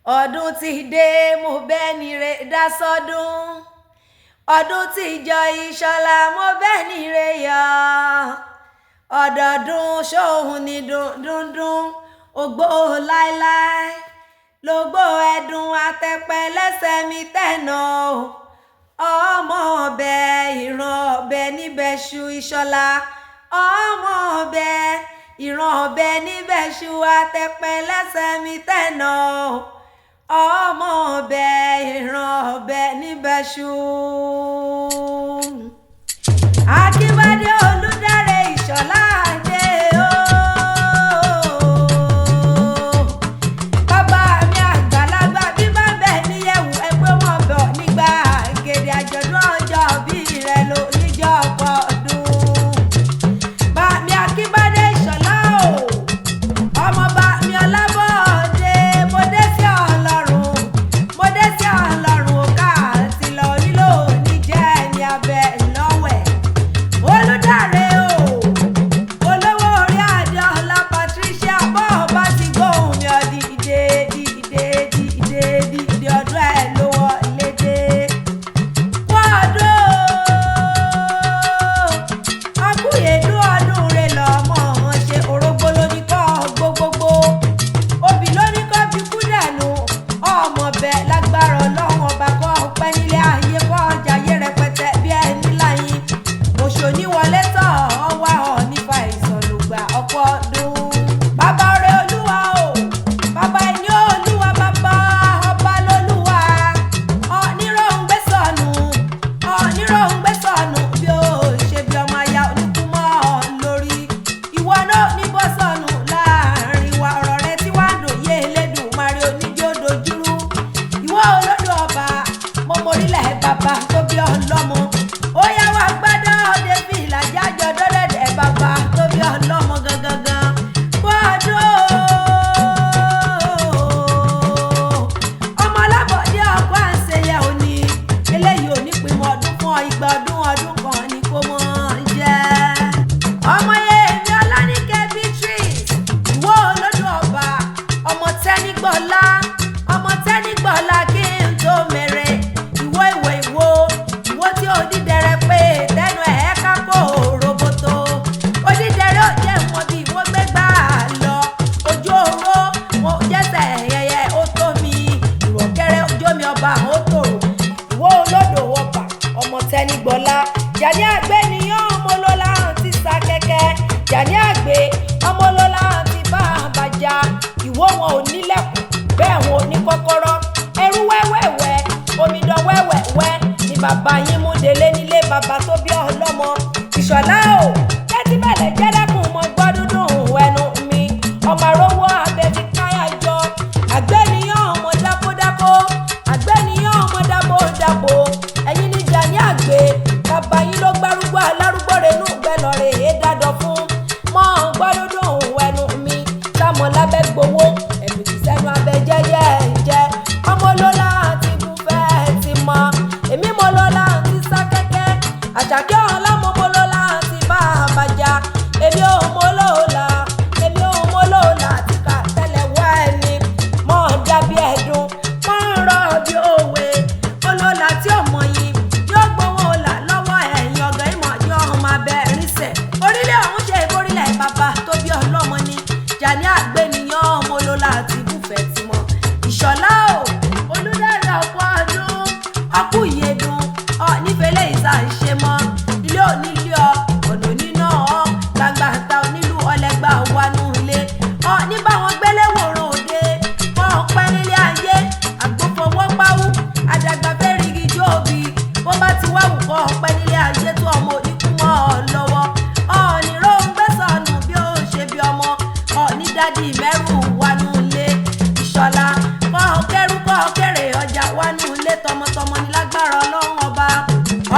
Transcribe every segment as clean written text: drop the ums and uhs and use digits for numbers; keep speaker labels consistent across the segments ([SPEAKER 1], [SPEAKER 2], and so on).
[SPEAKER 1] Ọdún ti dé, mo bẹ́ẹ̀ ni re dá sọ́dún. Ọdún tí jọ Ìṣọ̀lá, mo bẹ́ẹ̀ ni re yọ. Ọdọọdún ṣóhun ní dúndúndún, ògbó láéláé lógbó ẹdùn àtẹpẹ lẹ́sẹ̀ mi tẹ̀nà o. Ọmọ ọbẹ̀ ìran ọbẹ̀ níbẹ̀ ṣu Ìṣọ̀lá, ọmọ ọbẹ̀ ìran ọbẹ̀ níbẹ̀ ṣu àtẹpẹ lẹ́sẹ̀ mi tẹ̀nà o. Ọmọ ọbẹ̀ ìran ọbẹ̀ níbẹ̀ ṣu. Akínbádé Olúdáre Ìṣọ̀lá Adé o. Bàbá mi àgbàlagbà bí bá ń bẹ̀ níyẹ̀wù ẹgbẹ́ mọ̀ bọ̀ nígbà gèdè àjọ̀dún ọjọ́ bí rẹ̀ ló níjọ́ ọ̀pọ̀ ọdún. Bàmí Akínbádé Ìṣọ̀lá o, ọmọọba mi Ọlábọ̀dé, mo dé sí Ọlọ́run, mo dé sí Ọlọ́run òkà àti lọ nílò níjẹ́ ní abẹ lọ́wẹ̀. Olùdáre o, olówó orí Adéọlá Patricia, bọ́ọ̀ bá ti gbóhùn mi ọ dìde dìde dìde dìde, ọdún ẹ̀ ló wọlé dé. Kú ọdún akúyèdú ọdún rẹ lọmọ ṣe, orógbó lóní kọ́ gbogbogbò, obì lóní kọ́ fi kú dànù, ọmọ bẹ lágbára Ọlọ́run ọba kọ́ pẹ́ nílé ayé, kọ́ jayé rẹpẹtẹ bí ẹni láyín òṣòní wọlé tọ̀ ọ́ wá ọ̀ nípa ìsọ̀lùgbà ọ̀pọ̀ ọdún. Bàbá ọrẹ Olúwa o, bàbá ẹni Olúwa, bàbá ọba lolúwa, oníròǹgbẹ sọnù, oníròǹgbẹ sọnù bí ó ṣe bí ọmọ aya oníkúmọ́ lórí. Ìwọ náà ní bọ́ sọnù láàrin wa, ọ̀rọ̀ rẹ tí wàá dùn yé Elédùmarè oníjó dojúrú. Ìwọ olódò ọba, mo morílẹ̀ bàbá tó bí ọlọ́mọ. Ó yá wá gbádùn òde fi ìlàjà jọ dọ́dẹ̀dẹ̀ bàbá tó bí ọlọ́mọ gangan. Kú ọdún o. Ọmọ Ọlábọ̀dé ọkọ àṣeyẹ òní, eléyìí ò ní pinnu ọdún fún ọ, igba ọdún ọdún kan ni kò mọ̀ jẹ́. Ọmọ yẹmi Ọlánìkẹ́ Beatrice, ìwọ olódò ọba, ọmọ tẹ́nigbọ́lá, ọmọ tẹ́nigbọ́lá kí n tó mẹ́rẹ̀. Ìwọ ìwọ ìwọ ìwọ tí ó dídẹrẹ pé tẹnu ẹ̀ kákó roboto, odídẹrẹ ò jẹ́ mọ bí ìwọ gbégbá lọ ojú oró, mo jẹ́sẹ̀ ẹyẹ ó tó mi ìrọ̀kẹ́rẹ́ ojú omi ọba ó tòrò. Ìwọ olódò ọba, ọmọ tẹ́nigbọ́lá, Jàní àgbẹ̀ nìyàn, ọmọ olólà ti sa kẹ́kẹ́, Jàní àgbẹ̀ ọmọ olólà ti bá a bàjá. Ìwọ wọn ò nílẹ̀kùn, bẹ́ẹ̀ wọn ò ní kọ́kọ́rọ́, ẹrú wẹ́wẹ́wẹ́, omidan wẹ́wẹ́wẹ́ ni bàbá yín mú délé nílé bàbá tó bí ọlọ́mọ. Ìṣọ̀lá o, tẹ́tí bẹ̀lẹ̀ jẹ́lẹ́kùn mọ́ gbọ́ dúdú ẹnu mi, ọmọ arówó abẹ ti káyà jọ. Àgbẹ̀niyàn ọmọ dákódákó, àgbẹ̀niyàn ọmọ dábòdábò, ẹ̀yin ní Jàní àgbẹ̀, bàbá yín ló gbárùgbó alárúgbó renú gbẹlọ̀rẹ̀ èé dádọ̀ fún mọ́ gbọ́ dúdú ẹnu mi, sámọ lábẹ́ gbowó ẹ̀bìtì sẹ́nu abẹ jẹ́jẹ́ jẹ́. Ọmọ olólà ti bùfẹ́ ti mọ èmi, mọ lọ́la ti sá kẹ́kẹ́ àṣàkẹ́ ọ̀la, mo mọ lọ́la ti bá a bàjá, èmi ò mọ lọ́la, èmi ò mọ lọ́la ti kà tẹ́lẹ̀ wá ẹni mọ́ dàbí ẹ̀dùn mọ́ ń rọ̀ bí òwe. Olólà tí ò mọ̀ yìí yóò gbowó ọ̀la lọ́wọ́ ẹ̀yìn ọ̀gá ìmọ̀ yóò máa bẹ rísẹ̀. Orílẹ̀ ọ̀hún ṣe ìborílẹ̀ bàbá tó bí ọlọ́mọ ni Jàní àgbẹ̀niyàn, ọmọ olólà àti ibùfẹ́ ti mọ̀. Ìṣọ̀lá o, Olùdarí, ọ̀pọ̀ ọdún, ọkù ìyẹ̀dùn ọ nífẹ̀lẹ́ ìsà ń ṣe mọ́ ilé onílé ọ, ọ̀nà oníná ọ, gbangba ta onílù ọlẹ́gbà wánú ilé ọ ní báwọn gbéléwòrán òde kọ́ ọpẹ́ nílé ayé àgbófọwọ́páwú àdàgbà fẹ́rìgì jóòbí bó bá ti wá wù kọ́ ọpẹ́ nílé ayé tó ọmọ oníkú mọ́ ọ lọ́wọ́. Ọ̀ọ́nì róńgbé sọnù bí ó ṣe bí ọmọ ọ̀ọ́nì dádì mẹ́rù wánú ilé. Ìṣọ̀lá, kọ́ kẹ́rù kọ́ kéré ọjà wánú ilé tọmọtọmọ ní lágbára Ọlọ́run ọba.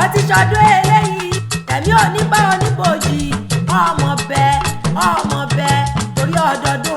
[SPEAKER 1] Ọtí ṣọdún eléyìí tẹ̀mí òní bá oníbòjì, ọmọ bẹ ọmọ bẹ torí ọdọọdún.